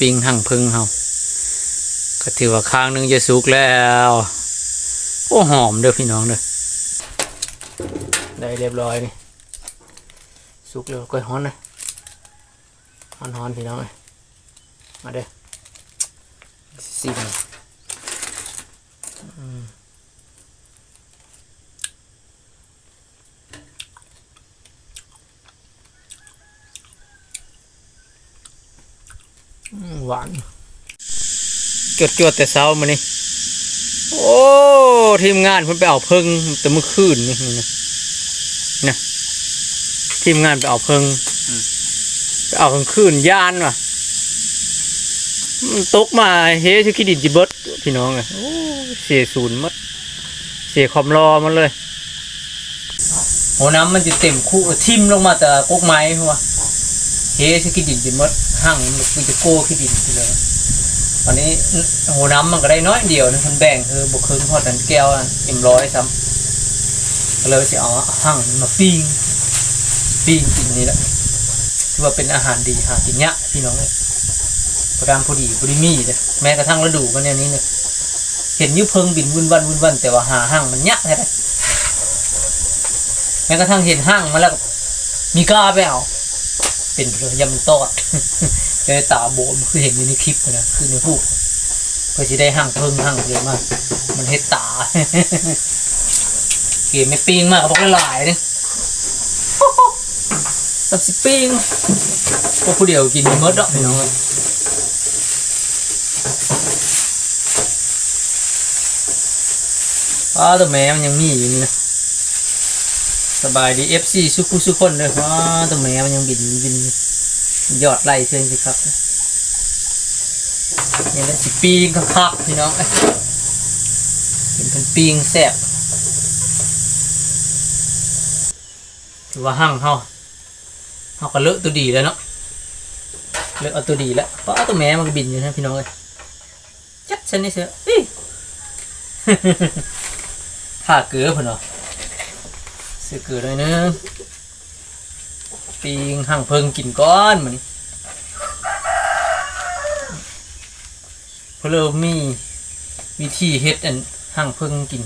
ປີ້ງຮັງເຜິ້ງເຮົາ ກໍຖືວ່າຄາງໜຶ່ງຈະສຸກແລ້ວ. ໂອ້ ຫອມເດີ້ພີ່ນ້ອງເດີ້. ໄດ້ຮຽບຮ້ອຍນີ້ ສຸກແລ້ວ. ກ້ອຍຮ້ອນນະ ຮ້ອນໆ ພີ່ນ້ອງເອີຍ. ມາເດີ້ ຊິມ. ອືມ ອືມ ຫວານ ຈວດໆ ແຕ່ເຊົ້າມື້ນີ້. ໂອ້ ທີມງານເພິ່ນໄປເອົາເຜິ້ງແຕ່ມື້ຄືນນີ້ນະ ນະ ທີມງານໄປເອົາເຜິ້ງ ອືມ ໄປເອົາກາງຄືນ ຢ້ານວ່າ ມັນຕົກມາເຮໃສ່ຂີ້ດິນຊິເບິດ ພີ່ນ້ອງເອີຍ. ໂອ້ ເສຍສູນໝົດ ເສຍຄວາມຫຼໍ່ໝົດເລີຍ. ຫົວນ້ຳມັນຈະເຕັມຄຸ ຖິ້ມລົງມາແຕ່ກົກໄມ້ ເພາະວ່າເຮໃສ່ຂີ້ດິນຈົນໝົດ ຮັງມັນມີແຕ່ໂກ້ຂີ້ດິນເລີຍ. ບາດນີ້ຫົວນ້ຳມັນກໍໄດ້ໜ້ອຍດຽວນະ ເພິ່ນແບ່ງຄືບໍ່ເຄິ່ງຮອດອັນແກ້ວອັນເອັມຮ້ອຍຊ້ຳ ກໍເລີຍວ່າຊິເອົາຮັງມັນມາປີ້ງ ປີ້ງກິນນີ້ແຫຼະ. ຖືວ່າເປັນອາຫານດີ ຫາກິນຍາກພີ່ນ້ອງເອີຍ. ພໍດຳພໍດີ ບໍ່ໄດ້ມີເດ້ ແມ້ກະທັ່ງລະດູມັນແນວນີ້ນະ ເຫັນຢູ່ເຜິ້ງບິນວຸ່ນວັນ ວຸ່ນວັນ ແຕ່ວ່າຫາຮັງມັນຍາກແທ້ໃດ. ແມ້ກະທັ່ງເຫັນຮັງມາແລ້ວ ມີກ້າໄປເອົາ ເປັນເພິ່ນ ຢ້ານມັນຕອດ ແຕ່ຕາບອດ ຄືເຫັນຢູ່ໃນຄລິບນະ ຄືໃນຮູບ ເພື່ອຊິໄດ້ຮັງເຜິ້ງຮັງເລີຍມາ ມັນເຮັດຕາ. ເກມແມ່ປີ້ງມາກໍບໍ່ຫຼາຍເດ້ ສາມສິບປີ້ງ ພວກຜູ້ດຽວກິນບໍ່ໝົດດອກພີ່ນ້ອງເອີຍ. ອ້າ ຕົວແມ່ມັນຍັງມີຢູ່ນີ້ນະ. ສະບາຍດີ ເອັຟຊີ ສູ່ຜູ້ສູ່ຄົນເດີ. ອ້າ ຕົວແມ່ມັນຍັງບິນ ບິນ ຢອດໄລ່ເທື່ອນີ້ຊິຄັກ. ນີ້ແຫຼະຊິປີ້ງຄັກໆ ພີ່ນ້ອງເອີຍ ເຫັນເພິ່ນປີ້ງແຊບ. ຖືວ່າຮັງເຮົາ ເຮົາກໍເລີະຕົວດີແລ້ວເນາະ ເລີະເອົາຕົວດີແລ້ວ. ປ້າ ຕົວແມ່ມັນກໍບິນຢູ່ນະພີ່ນ້ອງເອີຍ. ຈັດຊັ້ນນີ້ເສືອ ອີ ທາເກືອເພິ່ນວ່າ ໃສ່ເກືອໜ້ອຍໜຶ່ງ. ປີ້ງຮັງເຜິ້ງກິນກ່ອນມື້ນີ້ ເພື່ອມີວິທີເຮັດອັນຮັງເຜິ້ງກິນ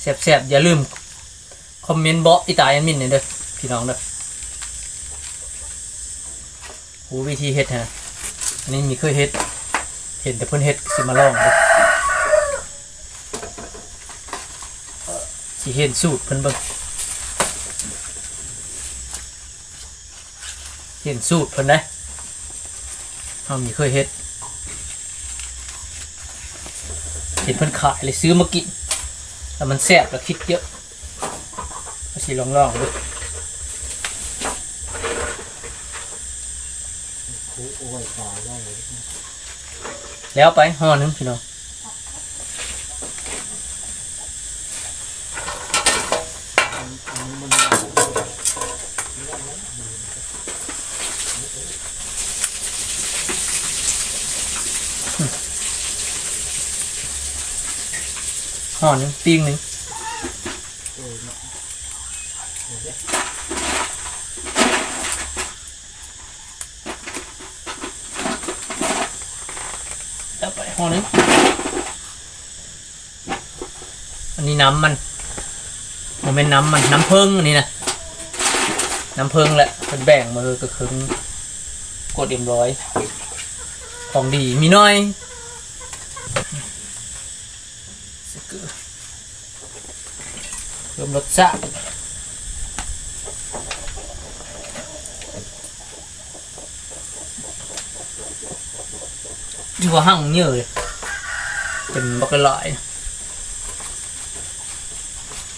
ແຊບໆ. ຢ່າລືມ ຄອມເມັນບອກອີຕາແອດມິນແດ່ເດີພີ່ນ້ອງເດີ. ຮູ້ວິທີເຮັດຫັ້ນນະ ອັນນີ້ມີເຄີຍເຮັດ ເຫັນແຕ່ເພິ່ນເຮັດ ຊິມາລອງເບິ່ງ ຊິເຫັນສູດເພິ່ນເບິ່ງ. ເຫັນສູດເພິ່ນເດ້ ເຮົາມີເຄີຍເຮັດ ເຫັນເພິ່ນຂາຍເລີຍຊື້ມາກິນ ແລ້ວມັນແຊບ ແລ້ວຄິດເຍາະ ກໍຊິລອງໆເບິ່ງ. ແລ້ວໄປຫໍ່ໜຶ່ງພີ່ນ້ອງ. ຫໍ່ໜຶ່ງ ປີ້ງໜຶ່ງ. ແລ້ວໄປຫໍ່ໜຶ່ງ. ອັນນີ້ນ້ຳມັນ ບໍ່ແມ່ນນ້ຳມັນ ນ້ຳເຜິ້ງອັນນີ້ນະ ນ້ຳເຜິ້ງແຫຼະ ເພິ່ນແບ່ງມາເລີຍກະເຄິ່ງ ກົດເອັມຮ້ອຍ ຂອງດີມີໜ້ອຍ. ໃສ່ເກືອ ເພີ່ມລົດຊາດ. ຖືວ່າຮັ່ງເຍີະເລີຍ ເປັນບັກຫຼາຍ.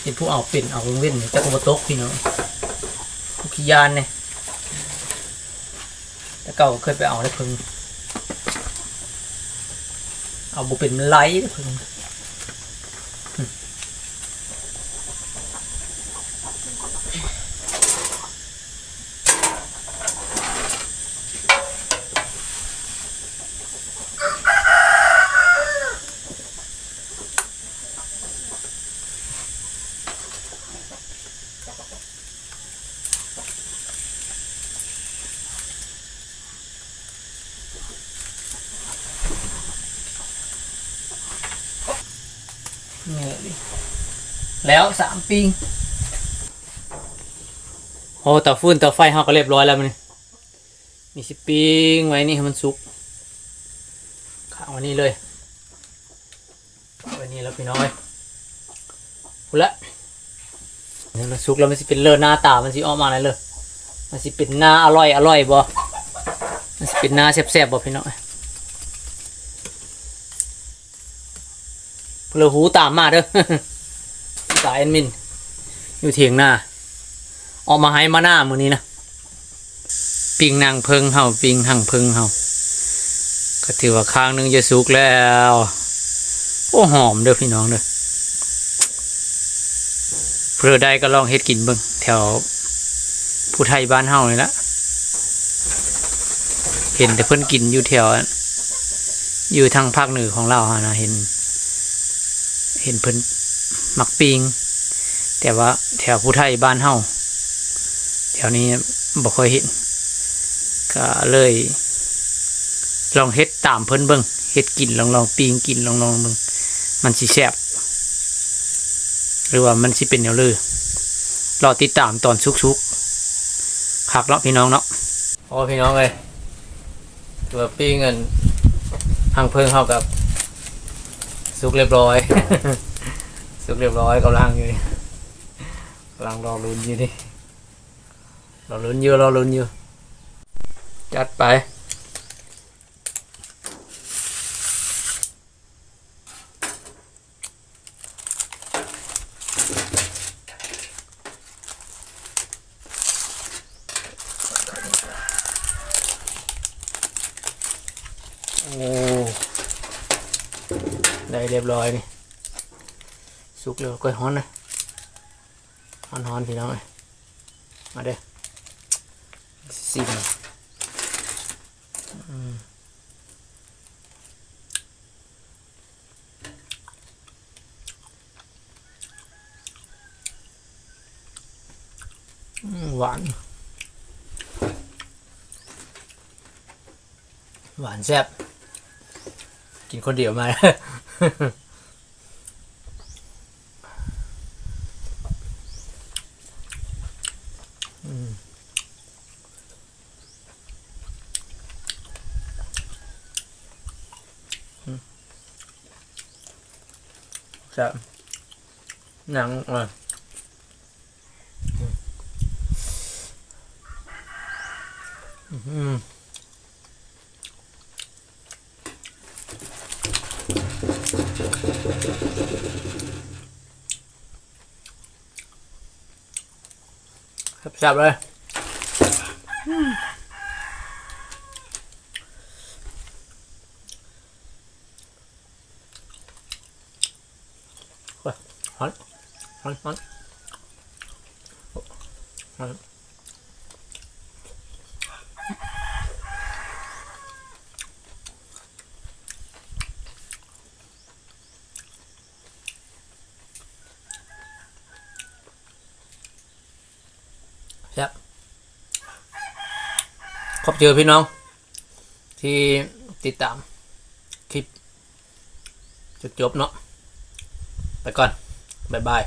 ເຫັນຜູ້ເອົາເປັນເອົາເວັນໆ ຈັກບໍ່ຕົກພີ່ນ້ອງ ຜູ້ຂີ້ຢ້ານແດ່. ແຕ່ເກົ່າກໍເຄີຍໄປເອົາແລ້ວເພິ່ງ ເອົາບໍ່ເປັນ ມັນໄຫຼເພິ່ງ. ເ ນີ້ແຫຼະ ແລ້ວສາມປີ້ງ. ໂອ້ ເຕົາຟືນເຕົາໄຟເຮົາກໍລຽບຮ້ອຍແລ້ວມື້ນີ້ ມີຊິປີ້ງໄວ້ນີ້ໃຫ້ມັນສຸກ ຄ້າງໄວ້ນີ້ເລີຍ. ໄວ້ນີ້ແລ້ວພີ່ນ້ອງເອີຍ ພຸ້ນລະ ເຫັນມັນສຸກແລ້ວ ມັນຊິເປັນເລີ ໜ້າຕາມັນຊິອອກມາແນວເລີ ມັນຊິເປັນໜ້າອະລ່ອຍ ອະລ່ອຍບໍ່ ມັນຊິເປັນໜ້າແຊບໆບໍ່ພີ່ນ້ອງເອີຍ. ເລີ ຫູຕາມມາເດີ ຕາແອດມິນ ຢູ່ຖຽງນາ ອອກມາໄຮ່ມານາມື້ນີ້ນະ. ປີ້ງຮັງເຜິ້ງເຮົາ ປີ້ງຮັງເຜິ້ງເຮົາ ກໍຖືວ່າຂ້າງໜຶ່ງຈະສຸກແລ້ວ. ໂອ້ ຫອມເດີພີ່ນ້ອງເດີ ເພື່ອໄດ້ກໍລອງເຮັດກິນເບິ່ງ ແຖວຜູ້ໄທບ້ານເຮົານີ້ລະ ເຫັນແຕ່ເພິ່ນກິນຢູ່ແຖວ ຢູ່ທາງພາກເໜືອຂອງລາວຫັ້ນນະ ເຫັນ ເຫັນເພິ່ນມັກປີ້ງ ແຕ່ວ່າແຖວຜູ້ໄທບ້ານເຮົາ ແຖວນີ້ບໍ່ຄ່ອຍເຫັນ ກໍເລີຍລອງເຮັດຕາມເພິ່ນເບິ່ງ ເຮັດກິນ ລອງໆ ປີ້ງກິນ ລອງໆ ເບິ່ງ ມັນຊິແຊບ ຫຼືວ່າມັນຊິເປັນແນວເລີ ລໍຕິດຕາມຕອນສຸກໆ ຄັກເນາະພີ່ນ້ອງເນາະ. ໂອ້ ພີ່ນ້ອງເອີຍ ຖືວ່າປີ້ງອັນຮັງເຜິ້ງເຮົາກໍສຸກລຽບຮ້ອຍ ສຸກລຽບຮ້ອຍ ກຳລັງຢູ່ນີ້ ກຳລັງລໍລຸ້ນຢູ່ນີ້ ລໍລຸ້ນຢູ່ ລໍລຸ້ນຢູ່ ຈັດໄປ. ໂອ້ ໄດ້ລຽບຮ້ອຍນີ້ ສຸກແລ້ວ ກ້ອຍຮ້ອນນະ ຮ້ອນໆ ພີ່ນ້ອງເອີຍ ມາເດີ ຊິມ ອືມ ອືມ ຫວານ ຫວານແຊບ ກິນຄົນດຽວມາ ອືມ. ອືມ ແຊບ ໜັງ ເອີ ອືມ ແຊບໆ ເລີຍ ຮ້ອນ ຮ້ອນ ຮ້ອນ ຮ້ອນ. ແຊບ ຂອບໃຈພີ່ນ້ອງທີ່ຕິດຕາມຄລິບຈົນຈົບເນາະ ໄປກ່ອນ ບາຍບາຍ.